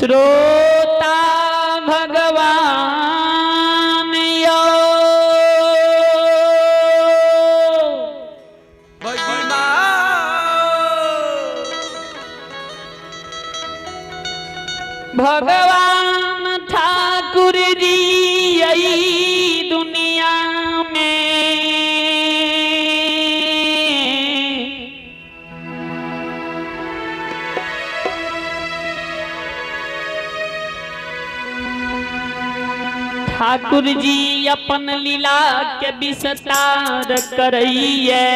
श्रोता भगवान यो भगवान ठाकुर जी आई दुनिया में ठाकुर जी अपन लीला के विस्तार करैये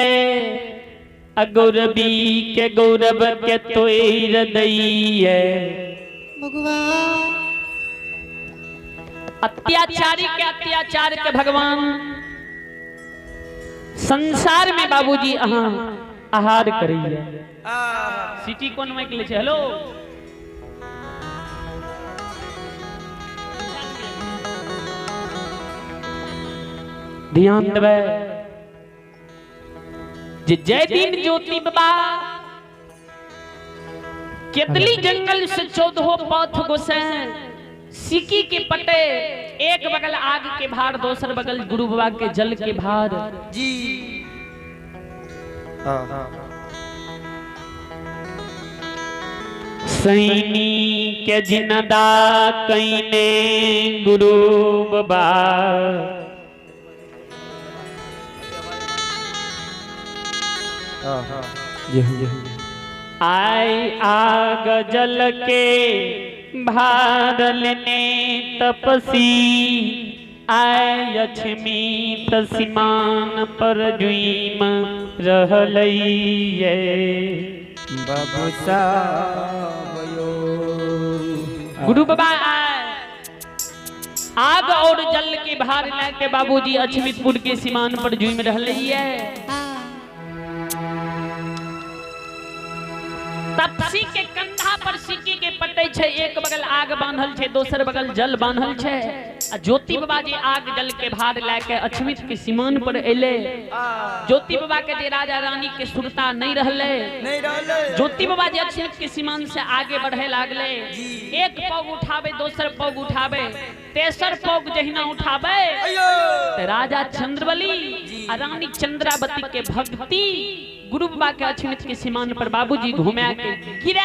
आ गौरवी के गौरव के तोड़ दैये। भगवान अत्याचारी के अत्याचार के भगवान संसार में बाबूजी अहाँ आहार करैये। सिटी कोन माइक ले छै? हेलो ध्यान देबै जे जय दिन ज्योति बाबा केतली जंगल से 14 पथ गोसैन सिकी के पटे एक बगल आग के भार दोसर बगल गुरु बाबा के जल के भार जी। सैनी के जिनदा कईने गुरु बाबा आय आग जल के भारल ने तपसी आय लक्ष्मी तसिमान पर जुईम रहलैये। गुरु बाबा आय आग और जल के भार लेके बाबूजी अछमितपुर के सीमान पर जुईम रहलैये। तपसी के कंधा पर सिक्की के पटे छै, एक बगल आग बांधल छै दोसर बगल जल बांधल छै आ ज्योति बाबा जी आग जल के भार लए के अछमित के सीमान पर एले। ज्योति बाबा के जे राजा रानी के सुरता नहीं रहले, ज्योति बाबा जी अछमित के सीमान से आगे बढ़े लागले। एक पग उठावे दोसर पग उठावे तेसर पग जहिना उठावे ते राजा चंद्रबली आ रानी चंद्रावती के भक्ति गुरु बाबा के अछमित के सीमान पर बाबूजी घुमा के गिरा।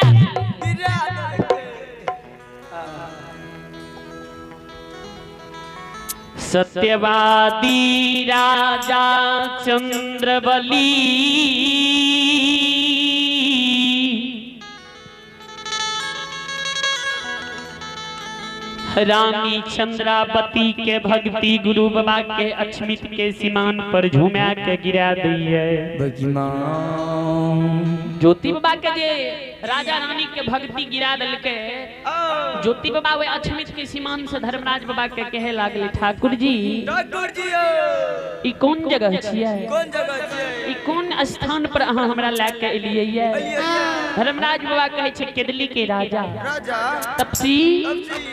सत्यवादी राजा चंद्रबली रानी चंद्रावती के भक्ति गुरु बाबा के अछमित के सीमान पर झुमा के गिरा दिए। ज्योति बाबा के जे राजा रानी के भक्ति गिरा दिलके ज्योति बाबा वे अछमित के सीमान से धर्मराज बाबा के कहे लागले ठाकुर जी ई कौन जगह छियै, ई कौन स्थान पर अहाँ हमरा लए के एलियै ये? धर्मराज बाबा कहै छै केदली के राजा तपसी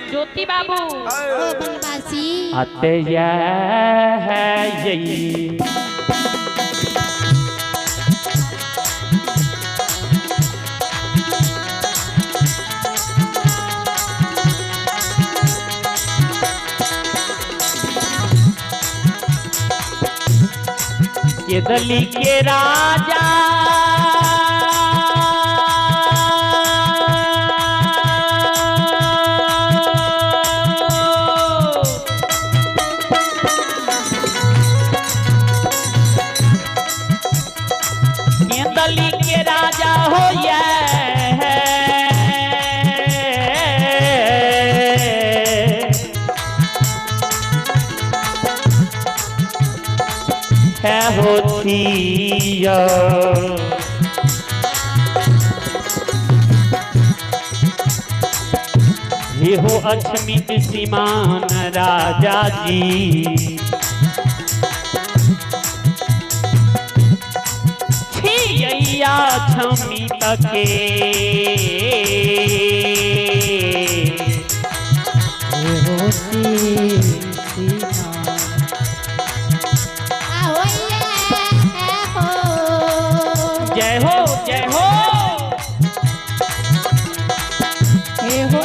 ज्योति बाबू ओ बनवासी आते यही केदली के राजा केदली के राजा हो ये है होती हे हो अछमित सीमान राजा जी छिया छमित के जय हो जय हो हे हो।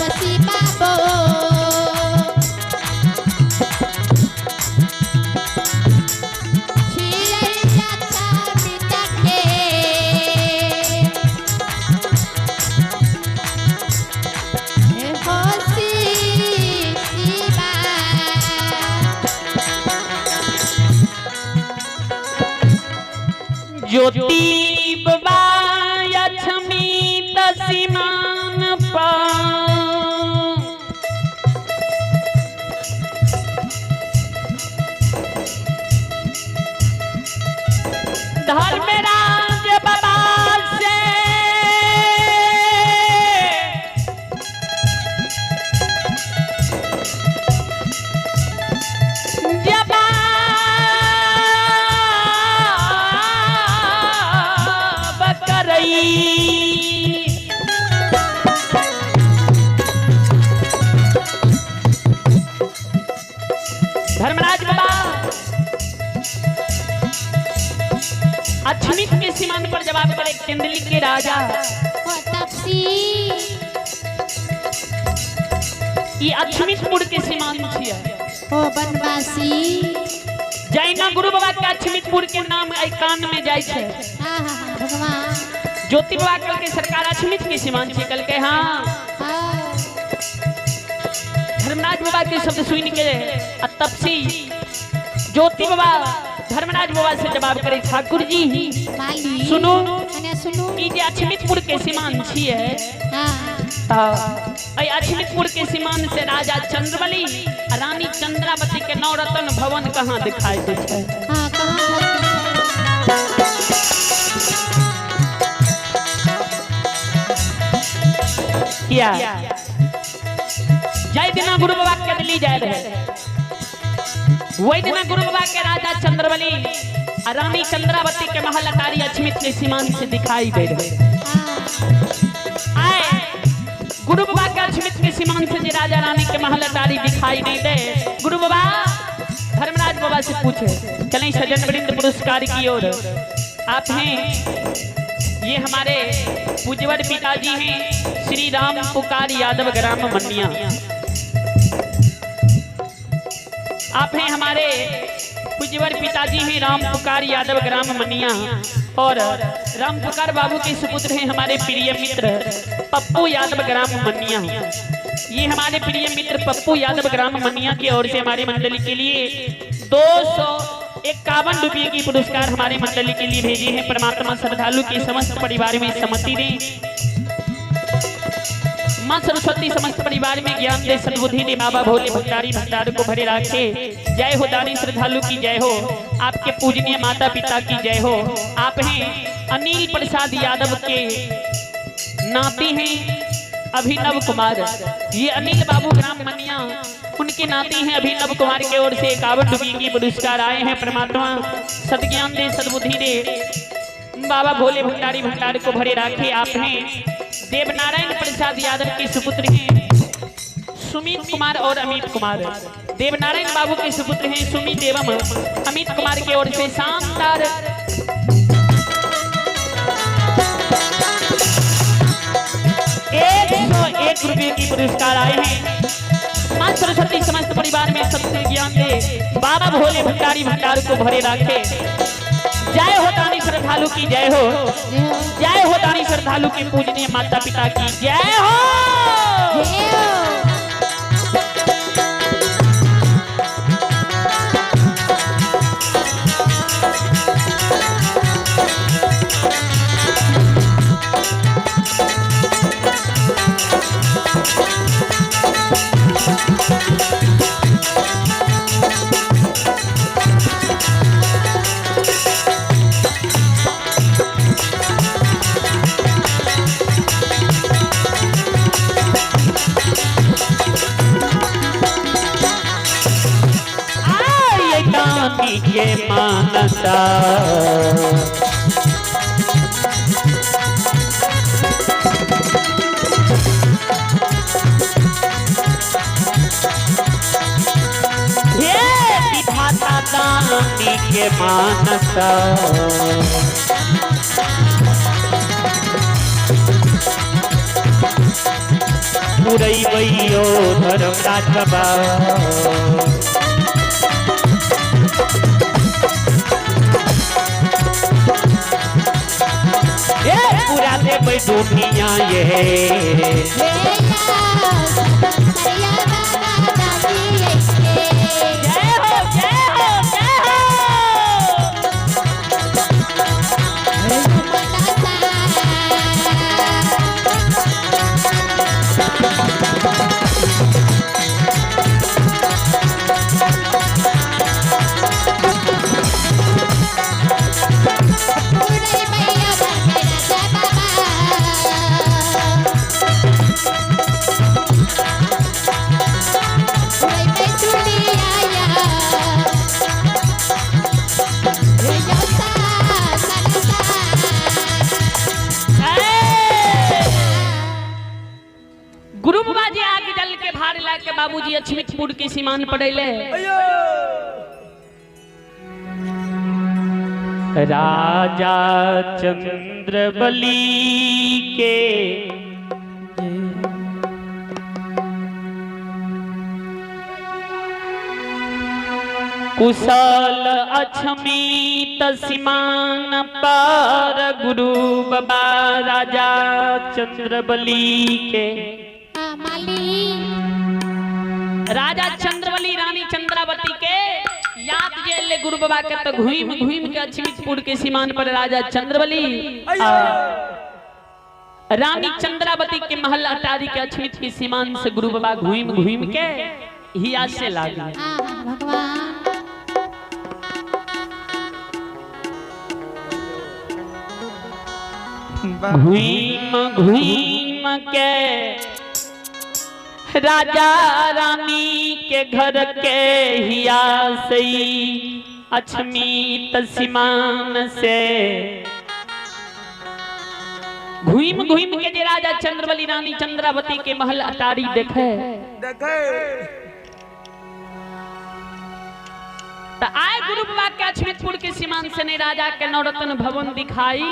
तपसी बाबो। छियै अछमित के होशी शिवा। ज्योति बाबा अछमित सीमान पर धर्मराज बाबा से जवाब करई। धर्मराज बाबा अछमित के सीमान पर जवाब करे केंदली के राजा। ओ तपसी। ई अछमितपुर के सीमान छियै। ओ बनवासी। जैना गुरु बाबा के अछमितपुर के नाम एहि कान में जाइ छै। हाँ हाँ हाँ भगवान। ज्योति बाबा कहलकै सरकार अछमित के सीमान छियै, कहलकै हाँ। हाँ। धर्मराज बाबा के शब्द सुन के आ तपसी ज्योति बाबा धर्मराज बाबा से जवाब करे ठाकुर जी माली सुनू। अने सुनू। ई जे अछमितपुर के सीमान छियै हाँ तऽ एहि अछमितपुर के सीमान से राजा चंद्रबली आ रानी चंद्रावती के नवरत्न भवन कहाँ दिखाई दै छै? हाँ कहाँ धरती किया जाय दिना गुरु बाबा के दिल्ली जाय रहे वही दिना गुरु बाबा के राजा चंद्रबली आ रानी चंद्रावती के महल अटारी अछमित के सीमान से दिखाई दे रहे। हाँ आए गुरु बाबा के अछमित के सीमान से जे राजा रानी के महल अटारी दिखाई नहीं दे, गुरु बाबा धर्मराज बाबा से पूछे चलें सजन वृंद पुरस्कार की ओर। आप हैं ये हमारे पूज्यवर पिताजी हैं श्री राम पुकार यादव ग्राम मनिया। आप हैं हमारे पूज्यवर पिताजी हैं राम पुकार यादव ग्राम मनिया और राम पुकार बाबू के सुपुत्र हैं हमारे प्रिय मित्र पप्पू यादव ग्राम मनिया। ये हमारे प्रिय मित्र पप्पू यादव ग्राम मनिया की ओर से हमारे मंडली के लिए 251 रुपये की पुरस्कार हमारे मंडली के लिए भेजे हैं। परमात्मा श्रद्धालु के समस्त परिवार में सम्मति दें, माँ सरस्वती समस्त परिवार में ज्ञान दे, सद्बुद्धि दे, बाबा भोले भंडारी भंडार को भरे राखे। जय हो दानी श्रद्धालु की जय हो, आपके पूजनीय माता पिता की जय हो। आप हैं अनिल प्रसाद यादव के नाती हैं अभिनव कुमार। ये अनिल बाबू ग्राम मनिया उनके नाती हैं अभिनव कुमार के ओर से 51 रुपये की पुरस्कार आए हैं। परमात्मा सद्ज्ञान दे, सद्बुद्धि दे, बाबा भोले भंडारी भंडार को भरे राखे। आप हैं देवनारायण प्रसाद यादव के सुपुत्र हैं सुमित कुमार और अमित कुमार। देवनारायण बाबू के सुपुत्र हैं सुमित एवं अमित कुमार की ओर से शानदार 101 रुपये की पुरस्कार आए हैं। मां सरस्वती समस्त परिवार में सबसे ज्ञान दे, बाबा भोले भंडारी भंडार को भरे राखे। जय हो दानी श्रद्धालु की जय हो, जय हो। जय हो दानी श्रद्धालु के पूजनीय माता पिता की जय हो। जय हो। आय दानी के मानसा हे विधाता दानी के मानसा पुरैबै यौ धर्मराज बाबा। ए पूरा देबै दुनिया ये। जय हो जय हो जय हो। गुरु बाबा जी आग जल के भार ला के बाबूजी अछमितपुर के सीमान पर अइले। राजा चंद्रबली के कुशल अछमित सीमान पर गुरु बाबा राजा चंद्रबली के। राजा चंद्रबली रानी चंद्रावती के याद जे अइले गुरु बाबा के तो घूम घूम के अछमितपुर के सीमान पर राजा चंद्रबली रानी चंद्रावती के महल अटारी के अछमित के सीमान से गुरु बाबा घूम घूम के हिया से लागे। घूम घूम के राजा रानी के घर के हिया से अछमित सीमान से घूम घूम के जे राजा चंद्रबली रानी चंद्रावती के महल अटारी देखे त आए गुरु बाबा के अछमितपुर के सीमान से ने राजा के नवरत्न भवन दिखाई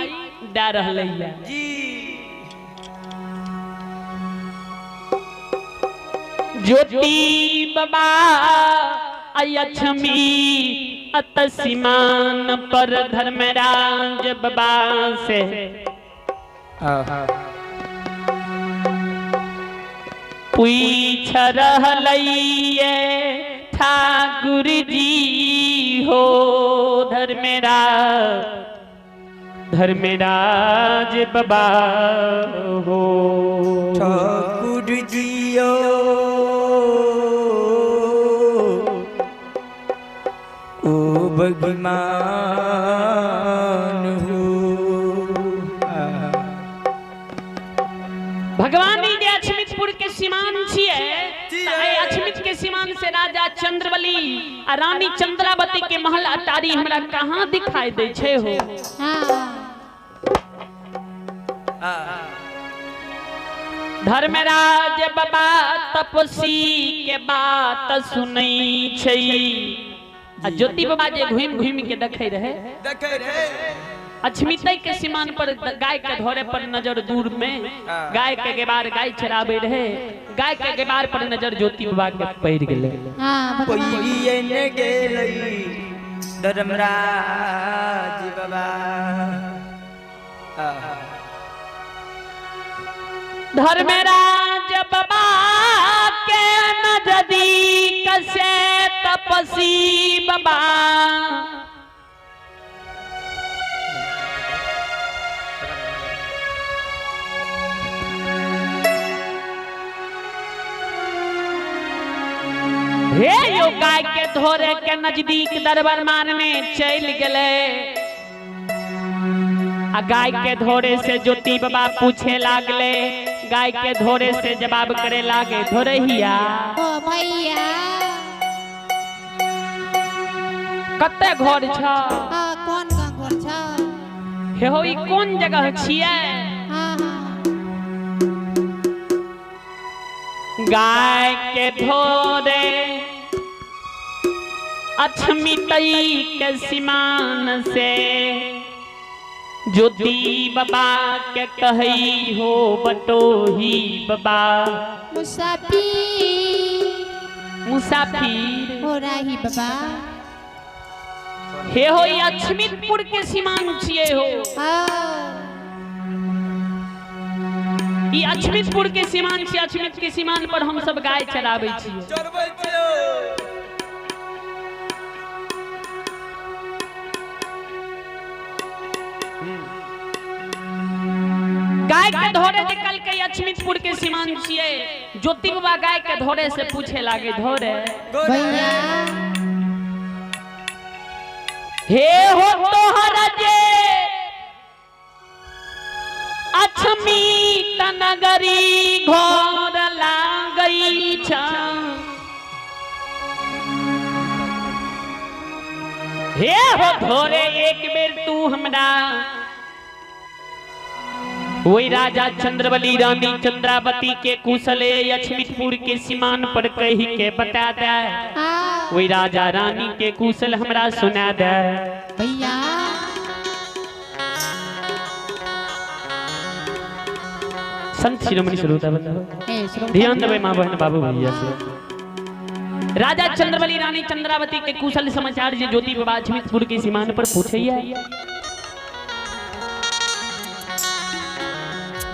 दे रहलै है जी। ज्योति बाबा अछमी अत सीमान पर धर्मराज बाबा से पूछ रहलै ठाकुर जी हो धर्मराज धर्मराज बाबा हो। ठाकुर जियो ओ भगवान हो। भगवानी जे अछमितपुर के सीमान छिए अछमित के सीमान से राजा चंद्रबली आ रानी चंद्रावती के महल अटारी हमरा कहाँ दिखाई दे छे हो। धर्मराज बाबा तपस्वी के बात सुनै छै आ ज्योति बाबा जे घूम घूम के देखे रहे अछमितै के सीमान पर गाय के धोरे पर नजर दूर में गाय के गेबार गाय चराबे रहे गाय के गेबार पर नजर ज्योति बाबा के पड़ गेलै। धर्मराज बाबा धर्मराज बाबा के नजदीक से तपस्वी बाबा हे यो गाय के धोरे के नजदीक दरबार मारने चल गए आ गाय के धोरे से ज्योति बाबा पूछे लागले गाय के धोरे से जवाब करे लागे धोरहिया ओ भैया कते घर छ हां कोन घर छ हे हो ई कोन जगह छियै। हां गाय के धोरे अछमितई के सीमान से ज्योति बाबा के कहई हो बटोही बाबा मुसाफिर। मुसाफिर। हो राही बाबा। हे हो ई अछमितपुर के सीमान छिए हो। हाँ। ई अछमितपुर के सीमान छिए, अछमित के सीमान पर हम सब गाय चराबै छिए। चरबै छियै। गाय के धोरे जे कल के अछमितपुर के सीमान छिए, ज्योति बाबा गाय के धोरे से पूछे लागे धोरे भैया। हे हो तोहरा जे अछमित नगरी घोर लागई छ, हे हो धोरे एक बेर तू हमरा वही राजा चंद्रबली रानी चंद्रावती के कुशले अछमितपुर के सीमान पर कही के बता दे, हाँ। वही राजा रानी के कुशल हमरा सुना दे। भैया। संत शिरोमणि श्रोता बंधु ध्यान देबै माँ बहन बाबू भैया से। राजा चंद्रबली रानी चंद्रावती के कुशल समाचार जे ज्योति बाबा अछमितपुर के सीमान पर पूछैया,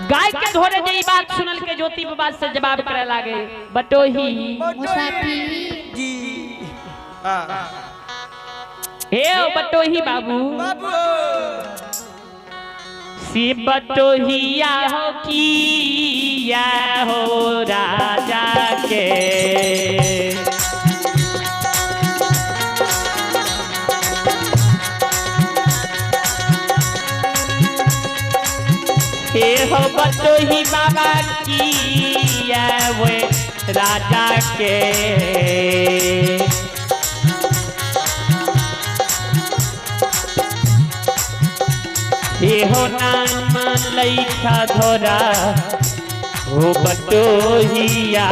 गाय के धोरे जे ई बात सुनल के ज्योति बाबा से जवाब करे लागे बटोही मुसाफिर। जी। हाँ। हे ओ बटोही बाबू। बाबू। सी बटोहिया हो किया हो राजा के, हे हो बटोही बाबा किया वे राजा के। हे हो नाम लैठा धोरा हो बटोहिया,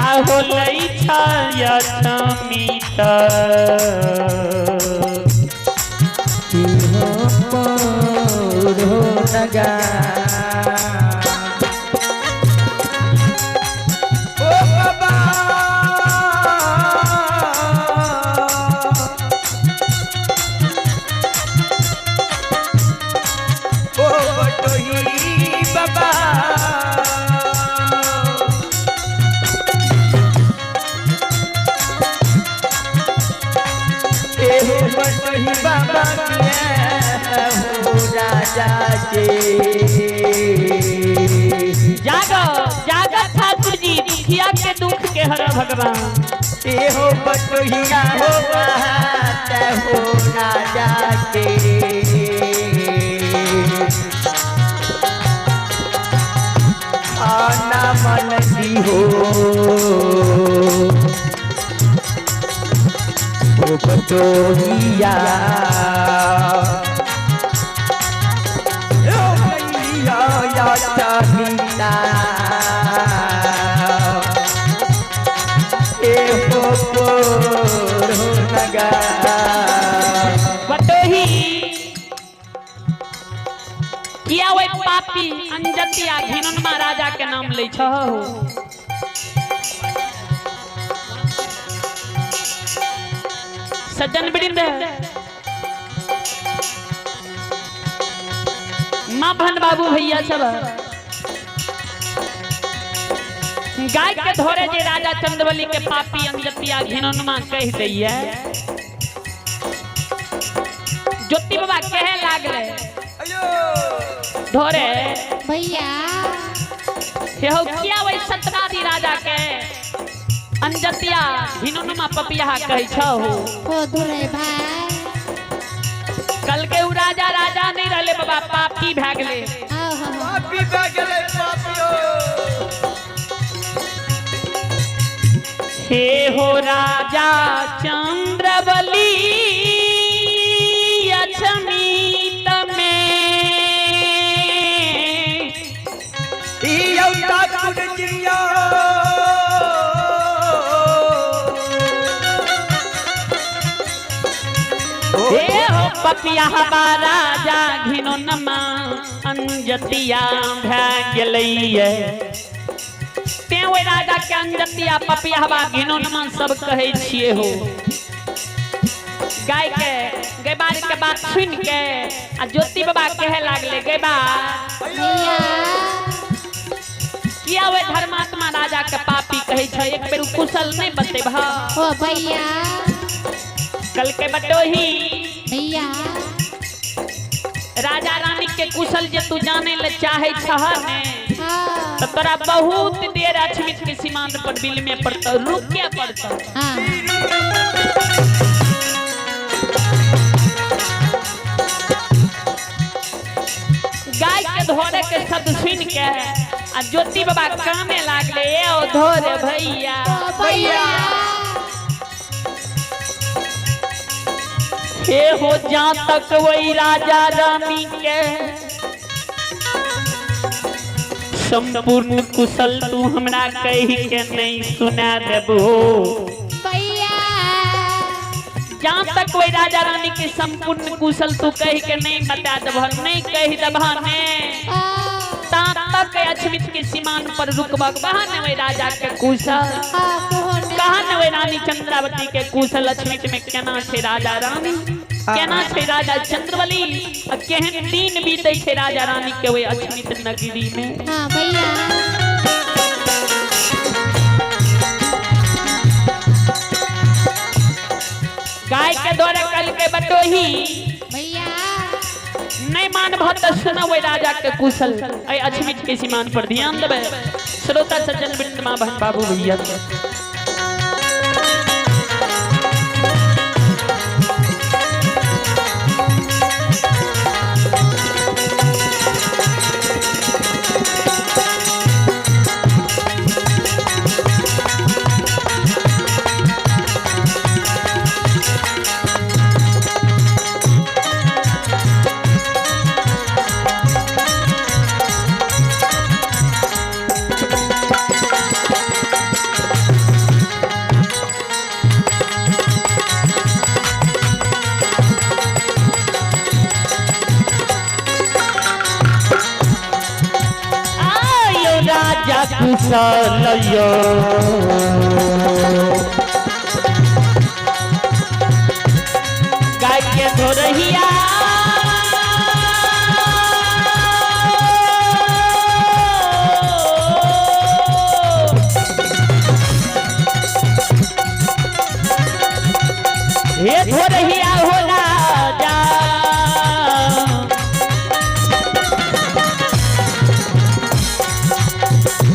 आहो लैठा यछमित। हो नगा। ओ बाबा। ओ बटोही बाबा। ए हो बटोही बाबा किया हो राजा के। जागो जागो ठाकुर जी, दुखिया के दुख के हर भगवान। ए हो बटोहिया हो बात हो राजा के। आना मन दी हो ओ बटोहिया। ओ मैया या चांदीना। ए हो पोर हो नगा। बटोही किया ओइ पापी अंजतिया घिननमा राजा के नाम लै छहो। सज्जन वृंद माँ बहन बाबू भैया सब, गाय के धोरे जे राजा चंद्रबली के पापी अंजतिया घिननमा कह दैया, ज्योति बाबा कहे लागले धोरे भैया। हे हो किया वही सतवादी राजा के अंजतिया घिननमा पपिया कहै छहो। हो धोरे भाई। कल के उ राजा राजा नहीं रहले बाबा, पापी भए गेले। हाँ हाँ। पापी भए गेलै पापियो। हे हो राजा चंद्रबली अछमित में, ई यौ ठाकुर जिया। हे हो पपिया पपिया हवा राजा घिनो नमा अंजतिया भए गेलैये। तें ओहि राजा के अंजतिया पपिया हवा घिनो नमा सब कहै छियै हो। गाय के गैबार के बात सुन के आ ज्योति बाबा कहे लागले, गैबा भैया किया ओहि धर्मात्मा राजा के पापी कहै छै? एक बेर कुशल नहीं बतेबह? ओ भैया। कल के बटोही भैया। राजा रानी के कुशल जे तू जाने ले चाहे छह ने, हाँ। तो तोरा बहुत देर अछमित के सीमांत पर बिल में पड़तो, रुके पड़तो। हाँ। गाय के धोरे के शब्द सुन के आ ज्योति बाबा काने लागले, ए ओ धोरे भैया। ओ भैया। हे हो जा तक वही राजा रानी के संपूर्ण कुशल तू हमरा कही के नहीं सुना देबो। भैया। जहाँ तक वही राजा रानी के संपूर्ण कुशल तू कही के नहीं बता देबह, नहीं कही देबह ने, ता तक अछमित के सीमान पर रुकबक बहा ने वही राजा के कुशल, कहा ने वही रानी चंद्रावती के कुशल अछमित में केना छे राजा रानी, केना छे राजा चंद्रबली, आ केहन दिन बीते छे राजा रानी के वही अछमित नगरी में। हाँ भैया। गाय के द्वारा कल के बटोही भैया। नहीं मान भक्त सुना वही राजा के कुशल। ऐ अछमित के सीमान पर ध्यान देबे श्रोता सज्जन वृंद मां बहन बाबू भैया। आयो राजा कुशल यो, गाय के धोरहिया हे धोरहिया हो राजा,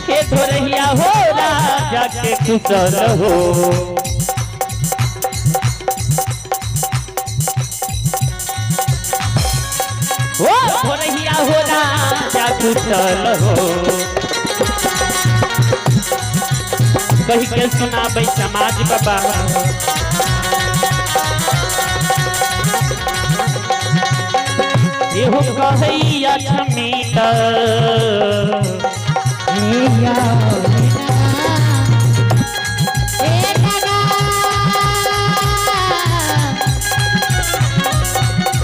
हे धोरहिया हो राजा राजा के कुशल हो। हो धोरहिया हो राजा राजा कुशल हो, कही के सुनाबै समाज बाबा। एहो कहैया अछमित ए दादा।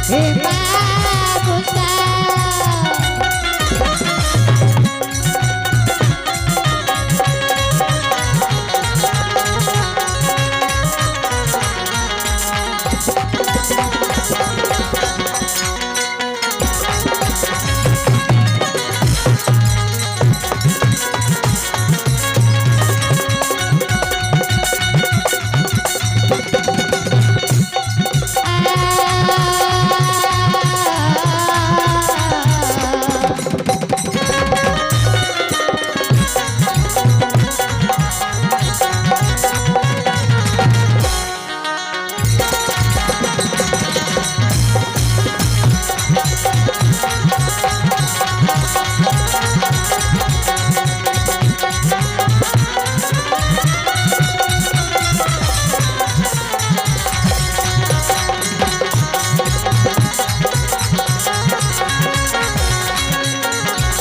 हे बाबू साहब।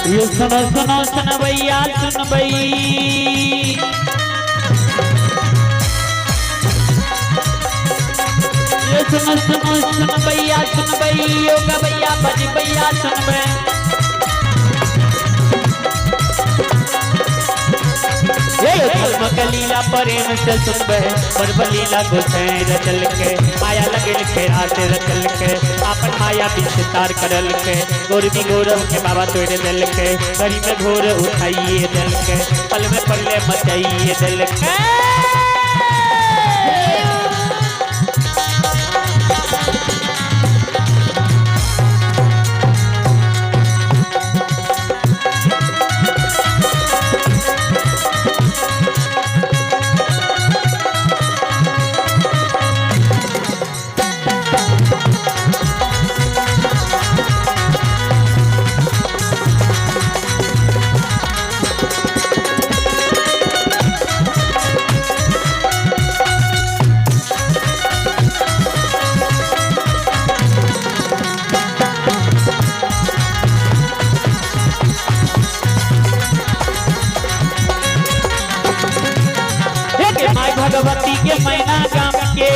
ये सुनो सुनो सुनबैया सुनबै, ये सुनो सुनो सुनबैया सुनबैयो गबैया बजबैया सुनबै। लीला प्रेम से सुनबे बरबलीला गोसाई रचल के माया लगल के रात रचल के आपन माया विस्तार करल के गौरवी गौरव के बाबा तोड़ दिल के गरी में घोर उठाइए दिल के पल में पल्ले मचाइए दिल के। भगवती के मैना गाम के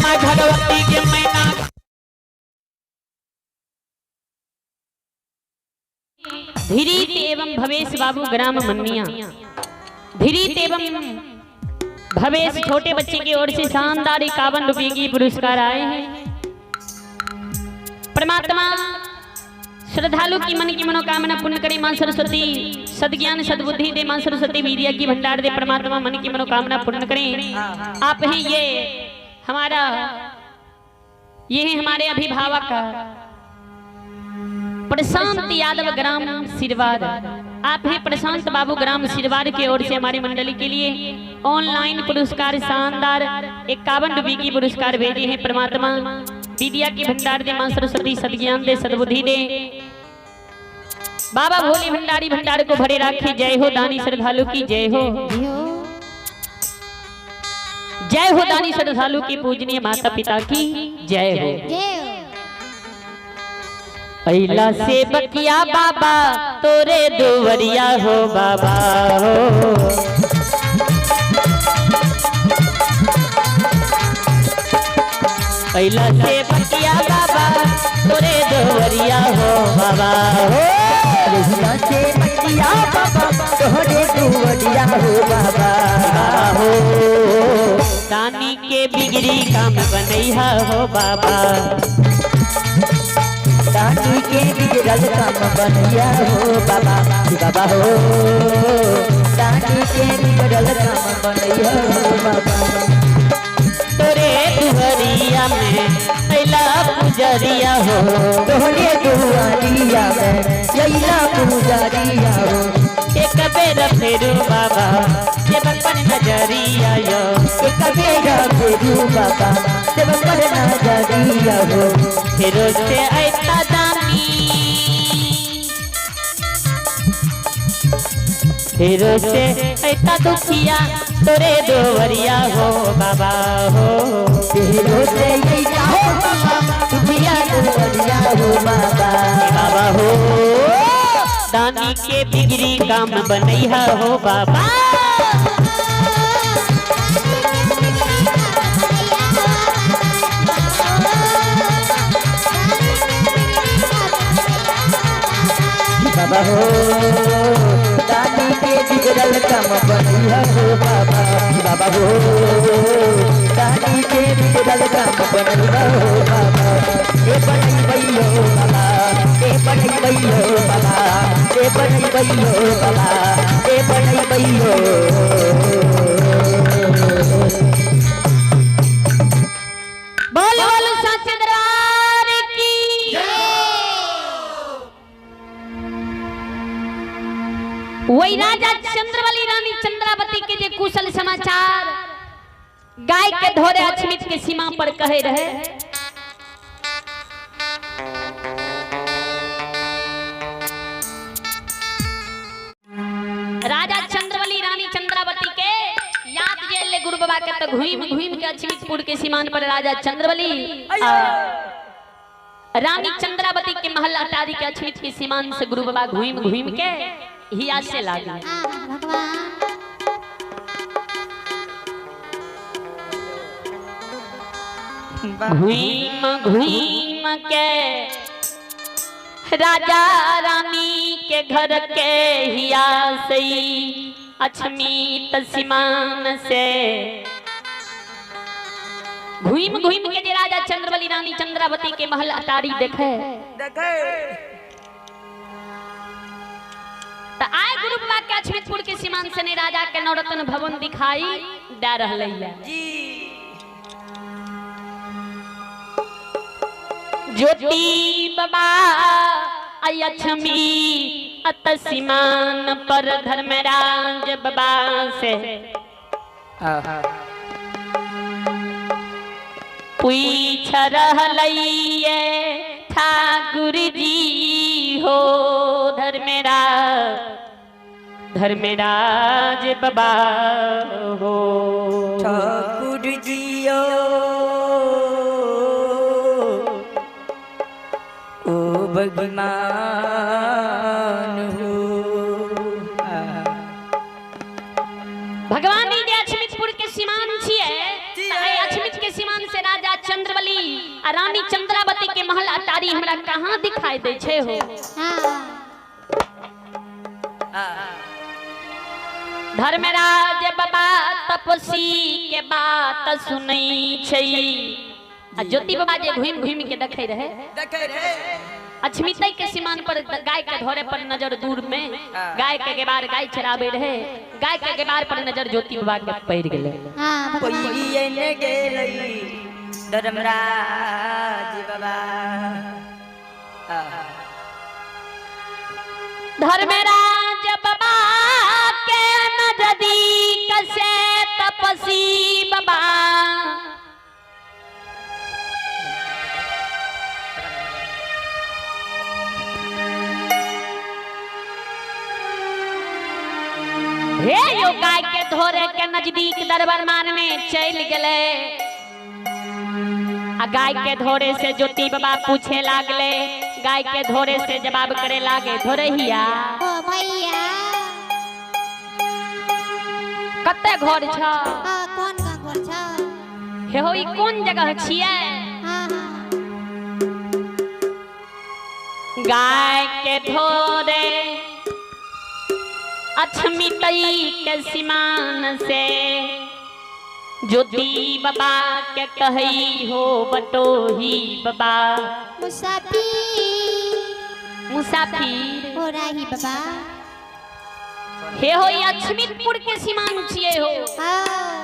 माय भगवती के मैना। धीरित एवं भवेश बाबू ग्राम मन्निया, धीरित एवं भवेश छोटे बच्चे की ओर से शानदार 51 रुपए की पुरस्कार आए हैं। परमात्मा श्रद्धालु की मन की मनोकामना पूर्ण करे मां सरस्वती, सदज्ञान सद्बुद्धि दे मां सरस्वती, विद्या की भंडार दे परमात्मा मन की मनोकामना पूर्ण करें। आप हैं ये हमारा, ये है हमारे अभिभावक प्रशांत यादव ग्राम सिरवार। आप हैं प्रशांत बाबू ग्राम सिरवार की ओर से हमारी मंडली के लिए ऑनलाइन पुरस्कार शानदार 51 रुपए की पुरस्कार भेजे हैं। परमात्मा विद्या की भंडार दे मां सरस्वती, सदज्ञान दे सद्बुद्धि दे बाबा भोले भंडारी भंडार को भरे राखे। जय हो दानी श्रद्धालु की जय हो, जय हो दानी श्रद्धालु की पूजनीय माता पिता की जय हो। अइला से बकिया बाबा तोरे दुवरिया हो बाबा हो, अइला से बकिया बाबा तोरे दुवरिया हो बाबा हो, अइला से बकिया बाबा तोरे दुवरिया हो बाबा हो। दानी के बिगड़ी काम बनैहा हो बाबा, दानी के बिगड़ल काम बनैया हो बाबा बाबा हो, दानी के बिगड़ल काम बनैया हो बाबा। तोरे दुहरिया में अइला पुजरिया हो, तोरे दुआरिया में अइला पुजरिया हो, एक बेर फेरू बाबा सेवक पर नजरिया यो, एक बेर फेरू बाबा सेवक पर नजरिया हो। फेरो से ऐता दानी, फेरो से ऐता दुखिया तोरे दुवरिया हो बाबा हो, फेरो से ऐता हो बाबा दुखिया दुवरिया हो बाबा बाबा हो। दानी के बिगड़ी काम बनैहा हो बाबा, बाबा हो, दानी के बिगड़ल काम बनैहा हो बाबा बाबा हो, दानी के बिगड़ल काम बनैहा हो बाबा। ए बनैबैयो बाबा, ए बनैबैयो बाबा, ए बनैबैयो बाबा, ए बनैबैयो। बोल बोल साचे दरबार की। वही राजा चंद्रबली रानी चंद्रावती के जे कुशल समाचार गाय के धोरे अछमित के सीमा पर कहे रहे, राजा चंद्रबली रानी चंद्रावती के याद जे ले गुरु बाबा के तो घूम घूम के अछमितपुर के सीमान पर राजा चंद्रबली रानी चंद्रावती के महल अटारी के अछमित के सीमान से गुरु बाबा घूम घूम के हिया से लागे। भगवान घूम घूम के राजा रानी के घर के हिया सही अछमीत सीमान से घूम घूम के जे राजा चंद्रबली रानी चंद्रावती के महल अटारी देखे त आए गुरु बाबा के अछमितपुर के सीमान से ने राजा के नवरत्न भवन दिखाई दे रहलै है। ज्योति बाबा अयछमी अत सीमान पर धर्मराज बाबा से पूछ रहलै ठाकुर जी हो धर्मराज धर्मराज बाबा हो ठाकुर जियो ओ भगवान हो। भगवान ई जे अछमितपुर के सीमान छियै त एहि अछमित के सीमान से राजा चंद्रबली आ रानी चंद्रावती के महल अटारी हमरा कहाँ दिखाई दै छै हो। हाँ। धर्मराज बाबा तपस्वी के बात सुनै छै आ ज्योति बाबा जे घुमि घुमि के देखै रहे अछमितै के सीमान पर गाय के धोरे पर नजर दूर में गाय के गेबार गाय चराबे रहे गाय के गेबार पर नजर ज्योति बाबा के पड़ गेलै। हाँ भगवान। पइरियन गेलै धर्मराज बाबा। धर्मराज बाबा के नजदीक से तपस्वी बाबा हे यो गाय के धोरे के नजदीक दरबार मान में चल गए आ गाय के धोरे से ज्योति बाबा पूछे लागले गाय के धोरे से जवाब करे लागे धोरहिया ओ भैया। कते घर छ? हाँ कौन का घर छ? हे हो ई कोन जगह छियै? हाँ हाँ। गाय के धोरे अछमितई के सीमान से ज्योति बाबा के कहई हो बटोही बाबा मुसाफिर मुसाफिर हो राही बाबा। हे हो ई अछमितपुर के सीमान छियै हो। हाँ।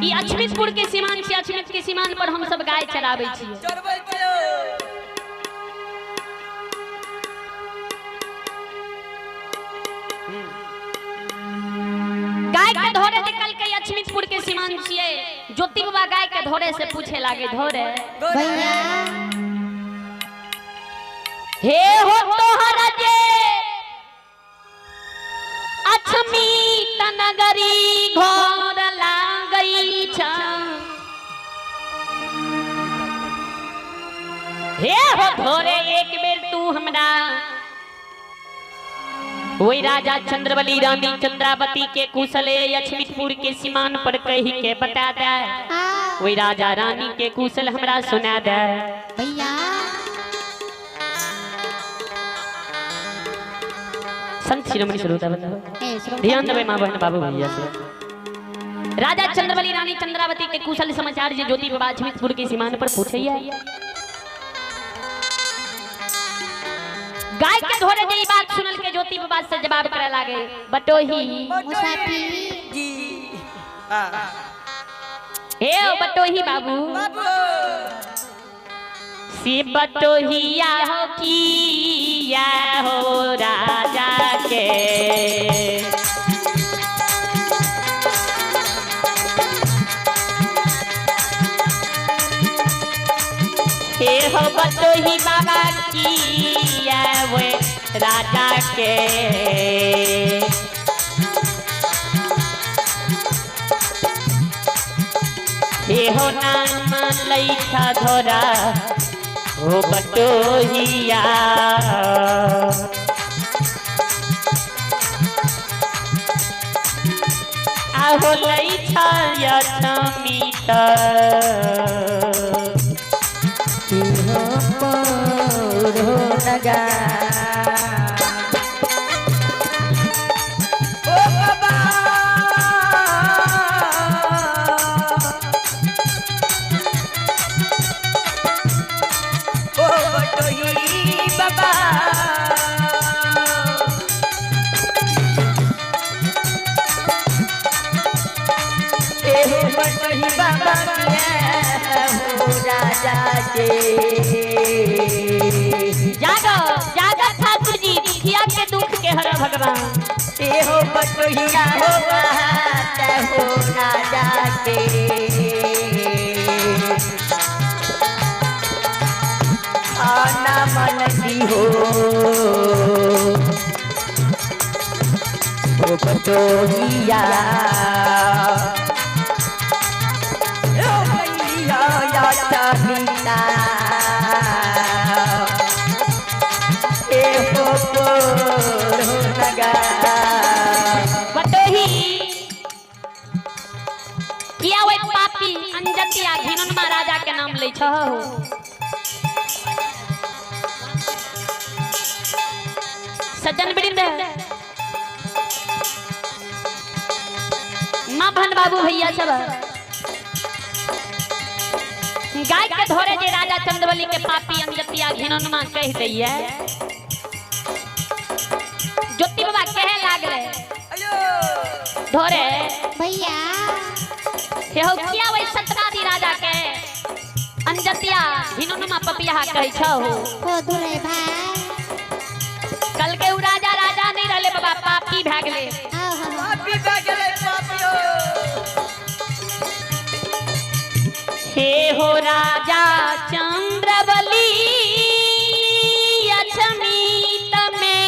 ई अछमितपुर के सीमान छियै। अछमित के सीमान पर हम सब गाय चराबै छियै। गाय के धोरे निकल के अछमितपुर के सीमान छियै। ज्योति बाबा गाय के धोरे से पूछे लागे धोरे भैया। हे हो तोहर जे अछमित नगरी घर लागई छ। हे हो धोरे एक बेर तू हमरा वही राजा चंद्रबली रानी चंद्रावती के कुशले अछमितपुर के सीमान पर कही के बता दे। हाँ। वही राजा रानी के कुशल हमरा सुना दे। भैया। संत शिरोमणि श्रोता बंधु ए श्रोता ध्यान देबै माँ बहन बाबू भैया से। राजा चंद्रबली रानी चंद्रावती के कुशल समाचार जे ज्योति बाबा अछमितपुर के सीमान पर पूछैया। गाय के धोरे जे ई बात सुनल के ज्योति बाबा से जवाब करे लागे बटोही मुसाफिर जी। हे ओ बटोही बाबू से बटोहिया हो किया हो राजा के हे हो बटोही बाबा किया वे राजा के हे हो नाम लैठा धोरा हो बटोहिया आहो लैठा छाया छमीता। हो मोर हो नगा ओ बाबा ओ बटोही बाबा ए हो बटोही बाबा के हो राजा के जागो जागो ठाकुर जी दुखिया के दुख के हर भगवान। ए हो बटोहिया हो बात हो राजा के आना मन की हो ओ बटोहिया ओ मैया या चांदीना ए हो पोर हो नगा बटोही किया ओइ पापी अंजतिया घिननमा राजा के नाम लै छह हो। सज्जन वृंद माँ भन बाबू भैया सब गाय के धोरे जे राजा चंद्रबली के पापी अंजतिया घिननमा कह दैया ज्योति बाबा कहे लागले धोरे भैया हे हो किया वही सतरादी राजा के अंजतिया हिनुनमा पपिया कहै छहो। हो दुरे भाई कल के उ राजा राजा नहीं रहले बाबा पापी भए गेले। आओ हो पापी भए गेलै पापियो हे हो राजा चंद्रबली अछमीत में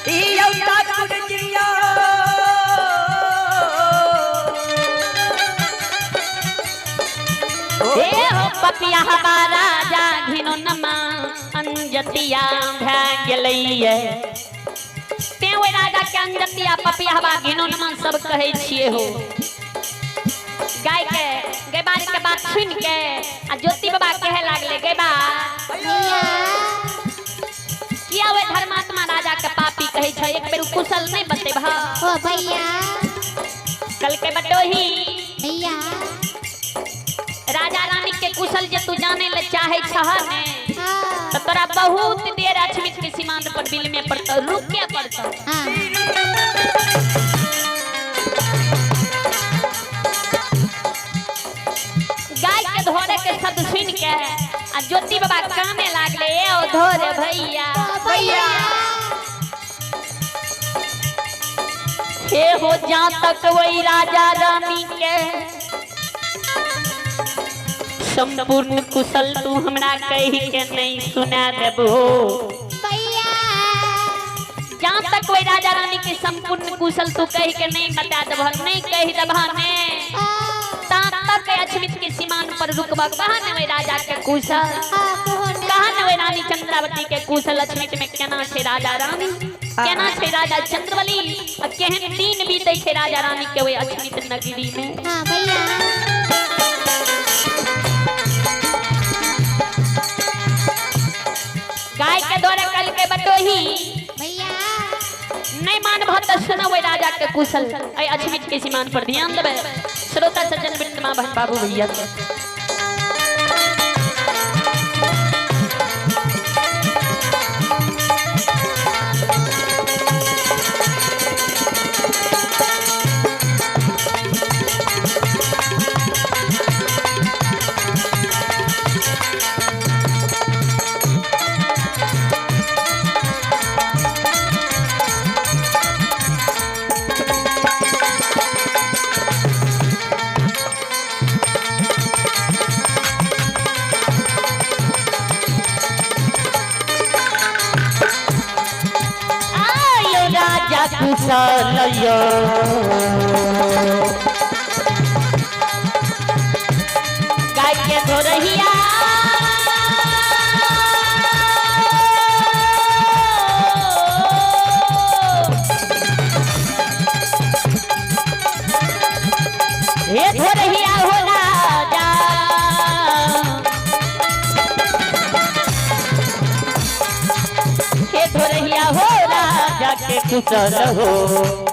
ई यौ ठाकुर जिया हे हो पपिया राजा घिनुनमा अंजतिया भए गेलैये। तें ओहि राजा के अंजतिया पपिया घिनुनमा सब कहै छियै हो। गाय के गैबार के बात सुन के आ ज्योति बाबा कहे लागले गैबा भैया किया ओहि धर्मात्मा राजा के पापी कहै छै एक बेर कुशल नहीं बतेबह। हो भैया कल के बटोही भैया राजा रानी के कुशल जे तू जाने ले चाहे छह ने हाँ तो तोरा बहुत देर अछमित के सीमांत पर बिल में पड़तो रुके पड़तो। हाँ गाय के धोरे के शब्द सुन के आ ज्योति बाबा काने लागले ए ओ धोरे भैया भैया हे हो जा तक वही राजा रानी के संपूर्ण कुशल तू हमरा कही के नहीं सुना देबो। भैया जा तक वही राजा रानी के संपूर्ण कुशल तू कही के नहीं बता देबह नहीं कही देबह ने ता तक अछमित के सीमान पर रुकबक बहा ने वही राजा के कुशल हाँ कोहन कहा ने वही रानी चंद्रावती के कुशल अछमित में केना छै राजा रानी केना छै राजा चंद्रबली आ केहन दिन बीतै छै राजा रानी के ओहि अछमित नगरी में। हाँ भैया गाय के द्वारा कल के बटोही भैया नहीं मानबह तऽ सुनब ओहि राजा के कुशल एहि अछमित के सीमान पर ध्यान देबै श्रोता सज्जन वृंद माँ बहन बाबू भैया के। आयो राजा कुशल यो गाय के धोरहिया के कुशल हो।